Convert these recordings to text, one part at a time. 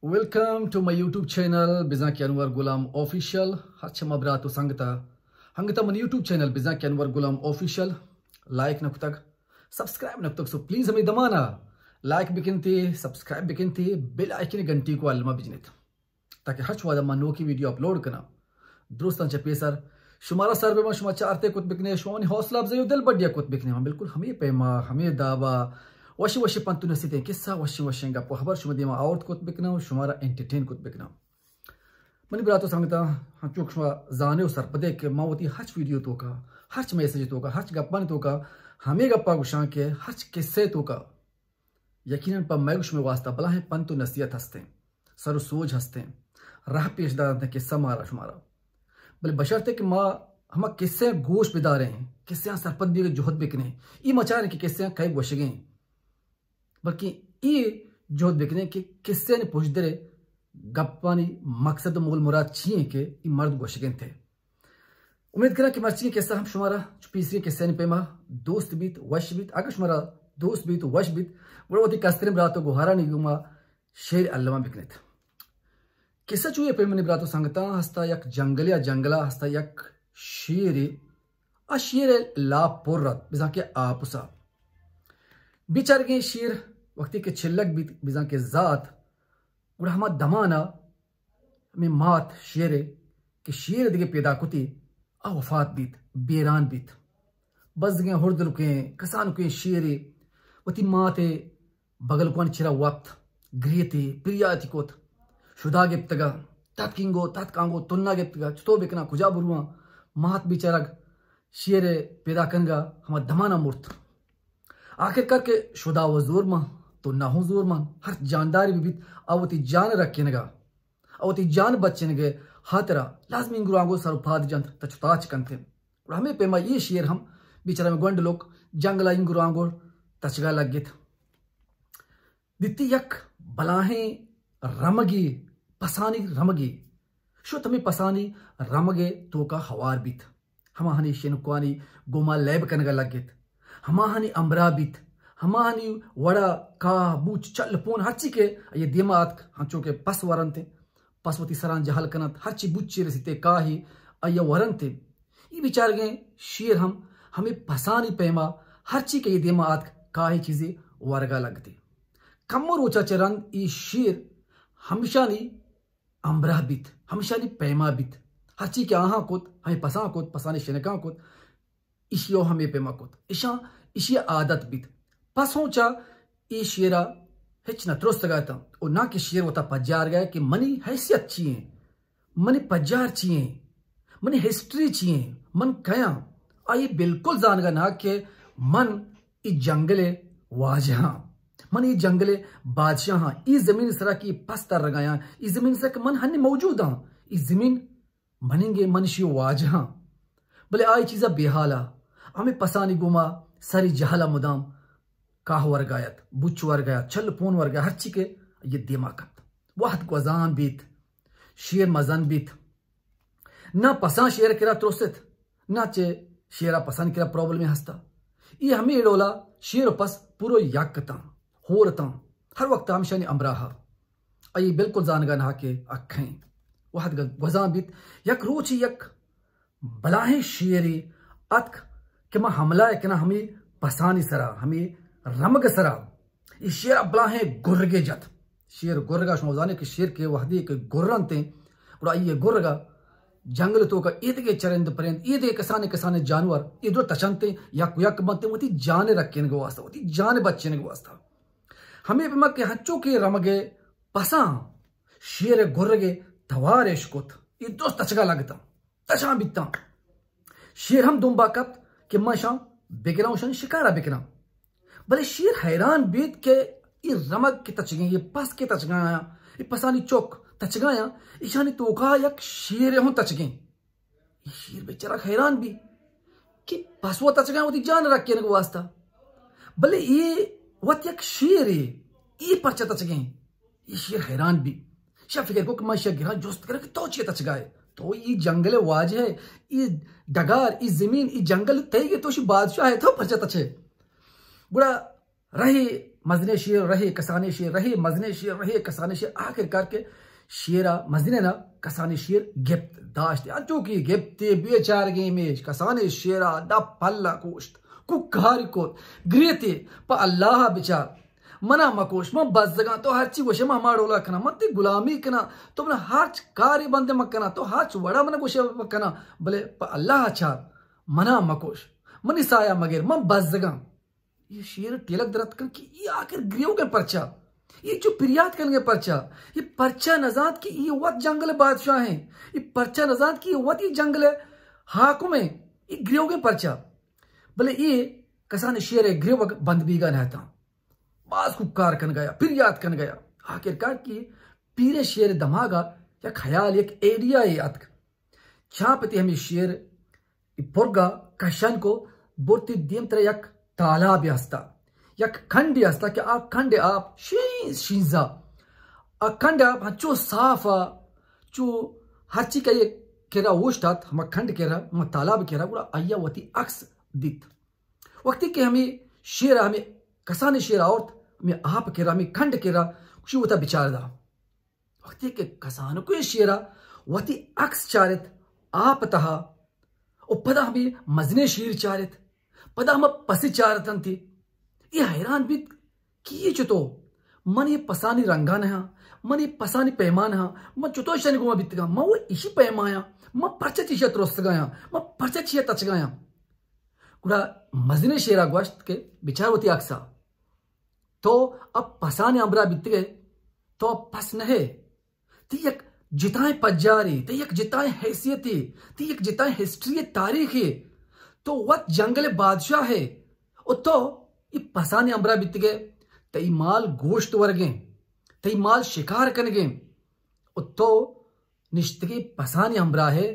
Welcome to my YouTube channel بزاں کہ انور غلام آفیشل. ہرچ ما برات و سنگتا ہنگتا من یوٹیوب چینل بزاں کہ انور غلام آفیشل لائک نہ کتگ، سبسکرائب نہ کتگ، سو پلیز ہمے دمانا لائک بکنتے، سبسکرائب بکنتے، بیل آئیکن گھنٹی کو الما بجنت، تاکہ ہرچ وہدا ما نوکی ویڈیو اپلوڈ کناں درستاں چہ پیسر شمارا سر بہ ما، شما چارتے کت بکنے، شما منی حوصلہ افزائی و دل بڈیا کت بکنے. ہاں، بالکل ہمے پیما، ہمے دابا وشی وشی پنت و نصیحتیں قصہ، وشی وشیں گپ و خبر شما دیما آورت کت بکناں و شمارا انٹرٹین کت بکناں. منی برات و سنگتاں، ہنچو کہ شما زانے و سرپدے کہ ما وتی ہرچ ویڈیو توکا، ہرچ میسج توکا، ہرچ گپانی توکا ہمے گپا گوشاں کہ ہرچ قصے توکا یقیناً پہ مئے گوشمے واسطہ بلاہیں پنت و نصیحت ہستیں، سر و سوج ہستیں، راہ پیش دارنت قصہ مارا شمارا. بلے بشرطے کہ ما ہما قصے گوش بداریں، قصیاں سرپد بیگ جہد بکنیں، ای مچاریں کہ قصیاں کئے گوشگیں، بلکہ ای جہد بکنیں کہ قصیانی پشدرے گپانی مقصد و مول مراد چی ہیں کہ ای مرد گوشگیں تھے. امید کناں کہ مرچی قصہ ہم شمارا چو پیسری قصہ پیما دوست بیت، وش بیت. اگر شمارا دوست بیت، وش بیت، گڑا وتی کسترین برات و گوہارانی گوما شعر الما بکنیت. قصہ چو یہ پیمنی برات و سنگتاں، ہستا یک جنگلیا، جنگلا ہستا یک شیری، آ شیر لاپ پر ات، بزاں کہ آپسا. بیچارگیں شیر وقتی کہ چلگ بیت، بزاں کہ زات، گڑا ہما دمانا ہمے مات شیرے کہ شیر دگہ پیدا کتی، آ وفات بیت، بیران بیت. بزگیں ہردلکیں کسانکیں شیرے وتی ماتے بگلکوانی چرا وپت، گریتے، پریاتی کت، شدا گپتگا، تتک اینگو، تتک آنگو، تنا گپتگا، چطور بکناں، کجا برواں؟ مات بیچارگ شیرے پیدا کنگا ہما دمانا مرت. آخر کار کہ شدا و زور مان، تنا ہوں زور مان، ہر جاندارے بہ بیت، آ وتی جان رکینگا، آ وتی جان بچینگے ہاترا لازمی اینگرو آنگو سر و پاد جنت، تچ و تاچ کنت. گڑا ہمے پیما یہ شیر ہم بیچارہ ہمے گونڈلوک جنگلا اینگرو آنگو تچگا لگت. دیتی یک بلاہیں رمگی، پسانی رمگی، شت ہمے پسانی رمگے توکا ہوار بیت. ہماہانی شنکوانی گوما لیب کنگا لگت. ہماہانی امرا بیت. ہماہانی وڑا کاہ، بوچ، چل، پون، ہرچی کہ آئی دیما آتک، ہنچو کہ پس ورنت، پس وتی سران جہل کنت، ہرچی بوچی رسیتے کاہی آئی ورنت. ای بیچارگیں شیر ہم ہمے پسانی پیما ہرچی کہ آئی دیما آتک، کاہی چیزے ورگا لگتے. کمو روچا چہ رند ای شیر ہمشانی ہمراہ بیت، ہمشانی پیما بیت. ہرچی کہ آہاں کت، ہمے پساں کت، پسانی شنکاں کت، ایشی ء ہمے پیما کت. اشاں ایشی ء عادت بیت. پس ہوں چہ اے شیرا ہچ نہ ترستگ اتاں و نہ کہ شیر وتا پجارگ ء کہ منی حیثیت چی ایں، منی پجار چی ایں، منی ہسٹری چی ایں، من کیاں؟ آئی بالکل زانگ ء نہ کہ من ای جنگل ء واجہ آں، من ای جنگل ء بادشاہ آں، ای زمین سرا کہ پس ترگ ء آں، ای زمین سرا کہ من ہنی موجود آں، ای زمین مننگے، من اشی واجہ آں۔ بلے آئی چیزا بے حالا، ہمے پسانی گوما سری جہلا مدام کاہ ورگایت، بچ ورگایت، چل پون ورگایت، ہرچی کہ یہ دیما کپت۔ وہد گوزان بیت، شیر مزن بیت۔ نہ پساں شیر کرا ترست، نہ چہ شیرا پسانی کرا پرابلمے ہستا۔ ای ہمے ڈولا شیر و پس پورو یک کتاں، ہور اتاں، ہر وقت ہمشانی ہمراہا۔ آئی بالکل زانگا نہ کہ اکھیں۔ وہد گ-، گوزان بیت، یک روچے یک بلاہیں شیرے اتک کہ ما حملہ کناں ہمے پسانی سرا، ہمے رمگ سرا۔ ای شیرا بلاہیں گرگے جت۔ شیر گرگا شما زانے کہ شیر کہ وہدے کہ گرنتے، گڑا ای گرگا جنگل توکا ایدگے چرند پرند، ایدگے کسانے کسانے جانور، ای درو تچنتے، یک یک بنتے، وتی جان رکینگ واسطہ، وتی جان بچینگ واسطہ۔ ہمے پہ مکہ ہنچو کہ رمگے پساں شیر گرگے توار اشکت، ای درست تچگا لگتا۔ تچان بیتاں۔ شیر ہم دمبا کپت کہ من شاں بگراں و شانی شکارا بکناں۔ بلے شیر حیران بیت کہ ای رمگ کہ تچگیں، یہ پس کہ تچگایاں، یہ پسانی چک تچگایاں، ایشانی توکا یک شیر ہوں تچگیں۔ یہ شیر بیچارہ حیران بی کہ پس و تچگایاں وتی جان رکینگ واسطہ۔ بلے یہ وت یک شیرے، یہ پرچہ تچگیں؟ یہ شیر حیران بی۔ شا فکر کو کہ من شا گراں جست کرا کہ تو چی تچگائے؟ تو ای جنگل واجہ ہے، ای ڈگار، ای زمین، ای جنگل تئی گے، تو شی بادشاہ ہے، تو پرچہ تچے؟ گڑا رہی مزنیں شیر رہے، کسانیں شیر رہے، مزنیں شیر رہے، کسانیں شیر، آخر کار کہ شیر ءَ مزنیں ءَ کسانیں شیر گپت داشت۔ انچو کہ گپتے بیچارگیں میش، کسانیں شیر ءَ دپ پل ءَ کوشت، کوکاری کت، گریتے، پہ اللہ ءَ بچار، منا مکوش، من بزگاں، تو ہرچی گوشے من ہما ڈولا کناں، من تئی غلامی کناں، تو من ہرچ کاری بندے من کناں، تو ہرچ وڑا من گوشے من کناں، بلے پہ اللہ ءَ چار، منا مکوش، منی سایہ مگر، من بزگاں۔ یہ شیر ٹیلک درت کن کہ یہ آخر گریوگیں پرچا؟ یہ چو پریات کنگے پرچا؟ یہ پرچا نزانت کہ یہ وت جنگل بادشاہ ہیں؟ یہ پرچا نزانت کہ یہ وت یہ جنگل حاکم ہیں؟ یہ گریوگیں پرچا؟ بلے یہ کسان شیر گریوگ بند بیگا نہ تاں۔ باز کوکار کن گیا، پریات کن گیا۔ آخر کار کہ پیریں شیر دماغا یک خیال، یک ایڈیا یہ اتک۔ چاپ تی ہمیں شیر ای پرگا کشن کو، برتی دیم تر یک تالابے ہستا، یک کنڈے ہستا کہ آ کنڈ آپ شین شینزا، آ کنڈ آپ ہنچو صاف آ، چو ہرچی کہ یہ کرا اوشتات، ہما کنڈ کرا، ہما تالاب کرا، گڑا آیا وتی عکس دیت۔ وقتی کہ ہمیں شیر، ہمیں کسان شیر آورت، ہمیں آپ کرا، ہمیں کنڈ کرا، کشی وتا بچار دا۔ وقتی کہ کسانکوئیں شیرا وتی عکس چارت آپ تہا، و پدا ہمے مزنیں شیر چارت، پدا ہما پس چارت انت، اے حیران بیت کہ اے چتو؟ من اے پسانی رنگا نہ آں، من اے پسانی پیما نہ آں، من چتو اشانی گوما بیتگاں؟ من و ایشی پیما آں، من پرچا چہ ایشیا ترستگایاں، من پرچا چہ ایشیا تچگایاں؟ گڑا مزنیں شیرا گوشت کہ بچار وتی عکسا، تو اب پسانی ہمراہ بیتگئے، تو اب پس نہ ئے۔ تئی یک جتائیں پجارے، تئی یک جتائیں حیثیتے، تئی یک جتائیں ہسٹری، تاریخے۔ تو وت جنگل بادشاہ ئے و تو اے پسانی ہمراہ بیتگئے۔ تئی مال گوشت ورگیں، تئی مال شکار کنگیں و تو نشتگیں پسانی ہمراہ ئے،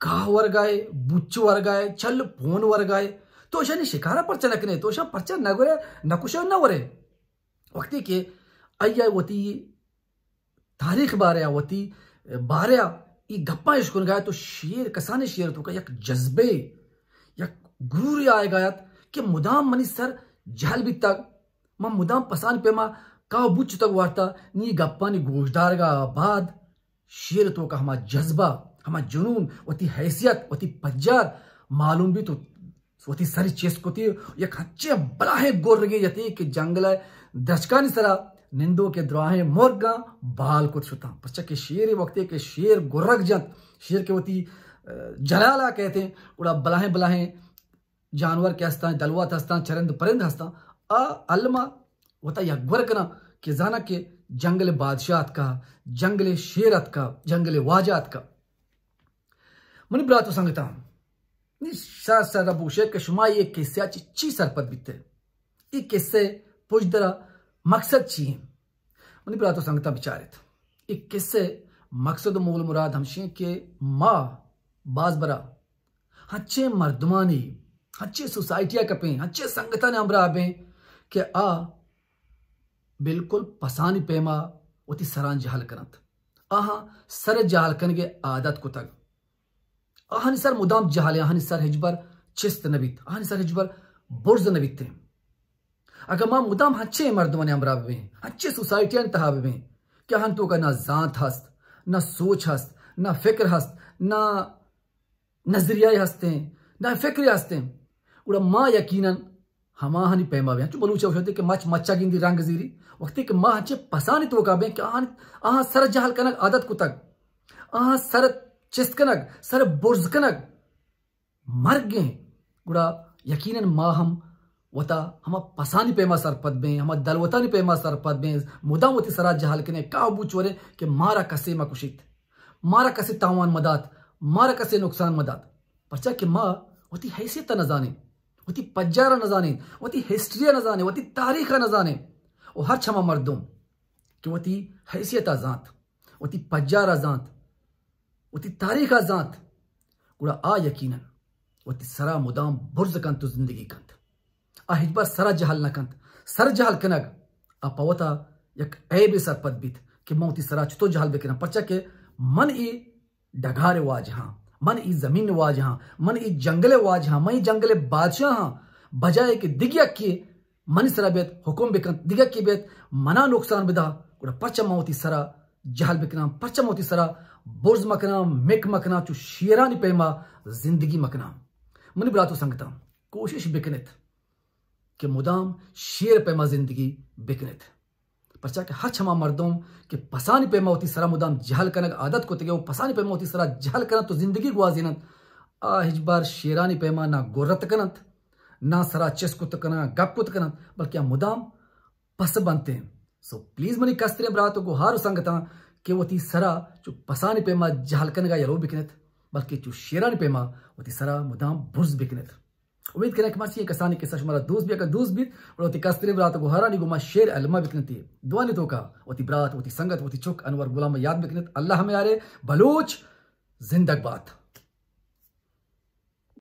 کاہ ورگا ئے، بوچ ورگا ئے، چل پون ورگا ئے۔ تو اشانی شکارا پرچا نہ کنئے؟ تو اشاں پرچا نہ گورئے، نہ کشئے و نہ ورئے؟ وقتی کہ آئی ء وتی تاریخ بارے ء، وتی بارے ء اے گپاں اشکنگا ات، تو شیر، کسانیں شیر توکا یک جذبے، یک غرورے آیگا ات کہ مدام منی سر جہل بیتگ، من مدام پسانی پیما کاہ بوچتگ وارتا۔ نی گپانی گوشدارگا بعد شیر توکا ہما جذبہ، ہما جنون، وتی حیثیت، وتی پجار معلوم بیت و وتی سری چست کتی، یک ہنچیں بلاہیں گرگے جتی کہ جنگل ء درچکانی سرا نندوکیں دراہیں مرگاں بال کت شتاں۔ پرچا کہ شیر وقتی کہ شیر گرگ جنت، شیر کہ وتی، ء، جلالا کہتیں، گڑا بلاہیں بلاہیں جانور کہ ہستاں، دلوت ہستاں، چرند پرند ہستاں، آ الما وتا یکور کناں کہ زاناں کہ جنگل بادشاہ اتکا، جنگل شیر اتکا، جنگل واجہ اتکا۔ منی برات و سنگتاں، نی سر سر بوشے کہ شما یہ قصہ چی، چی سرپد بیتے؟ یہ قصے پشدرا مقصد چی ہیں؟ منی برات و سنگتاں بچارت، یہ قصے مقصد و مول مراد ہمشی ہیں کہ ما باز برا ہنچیں مردمانی، ہنچیں سوسائٹیا کپیں، ہنچیں سنگتانی ہمراہ بیں کہ آ بالکل پسانی پیما وتی سران جہل کننت۔ آہاں سر جہل کنگے عادت کتگ۔ آہانی سر مدام جہل، آہانی سر ہچبر چست نہ بیت، آہانی سر ہچبر برز نہ بیت۔ اگاں ما مدام ہنچیں مردمانی ہمراہ ببیں، ہنچیں سوسائٹیانی تہا ببیں کہ آہان توکا نہ زانت ہست، نہ سوچ ہست، نہ فکر ہست، نہ نظریہ ہستیں، نہ فکرے ہستیں، گڑا ما یقیناً ہماہانی پیما بیں۔ چو بلوچ ء گوشنت کہ مچ مچا گندی رنگ زیری۔ وقتی کہ ما ہنچیں پسانی توکا بیں کہ آہاں، آہاں سر جہل کنگ عادت کتگ، آہاں سر چست کنگ، سر برز کنگ مرگیں، گڑا یقیناً ما ہم وتا ہما پسانی پیما سرپد بیں، ہما دلوتانی پیما سرپد بیں، مدام وتی سرا جہل کنیں، کاہ بوچ وریں کہ مارا کسے مکشیت، مارا کسے تاوان مدات، مارا کسے نقصان مدات۔ پرچا کہ ما وتی حیثیت ء نزانیں، وتی پجار ء نزانیں، وتی ہسٹری ء نزانیں، وتی تاریخ ء نزانیں۔ و ہرچ ہما مردم کہ وتی حیثیت ء زانت، وتی پجار ء زانت، وتی تاریخ ء زانت، گڑا آ یقیناً وتی سرا مدام برز کنت و زندگی کنت۔ آ ہچبر سرا جہل نہ کنت۔ سر جہل کنگ آ پہ وتا یک عیبے سرپد بیت کہ من وتی سرا چطور جہل بکناں، پرچا کہ من اے ڈگار واجہاں، من اے زمین واجہاں، من اے جنگل واجہاں، من اے جنگل بادشاہاں، بجائے کہ دگہ یکے منی سرا بیت، حکم بکنت، دگہ کے بیت، منا نقصان بدا، گڑا پرچا ما وتی سرا جہل بکناں، پرچا ما وتی سرا برز مکناں، مک مکناں، چو شیرانی پیما زندگی مکناں۔ منی برات و سنگتاں، کوشش بکنت کہ مدام شیر پیما زندگی بکنت۔ پرچا کہ ہرچ ہما مردم کہ پسانی پیما وتی سرا مدام جہل کنگ عادت کتگے و پسانی پیما وتی سرا جہل کنت و زندگی گوازیننت، آ ہچبر شیرانی پیما نہ گرت کننت، نہ سرا چست کت کننت، گپ کت کننت، بلکہ آ مدام پس بنت انت۔ سو پلیز منی کستریں برات و گوہار و سنگتاں کہ وتی سرا چو پسانی پیما جہل کنگا یلو بکنت، بلکہ چو شیرانی پیما وتی سرا مدام برز بکنت۔ امید کناں کہ مرچی اے کسانیں قصہ شمارا دوست بیت، اگاں دوست بیت، گڑا وتی کستریں برات و گوہارانی گوما شیئر الما بکنت۔ دعانی توکا وتی برات، وتی سنگت، وتی چک انور غلام یاد بکنت۔ اللہ ہمیارے، بلوچ زندگ بات۔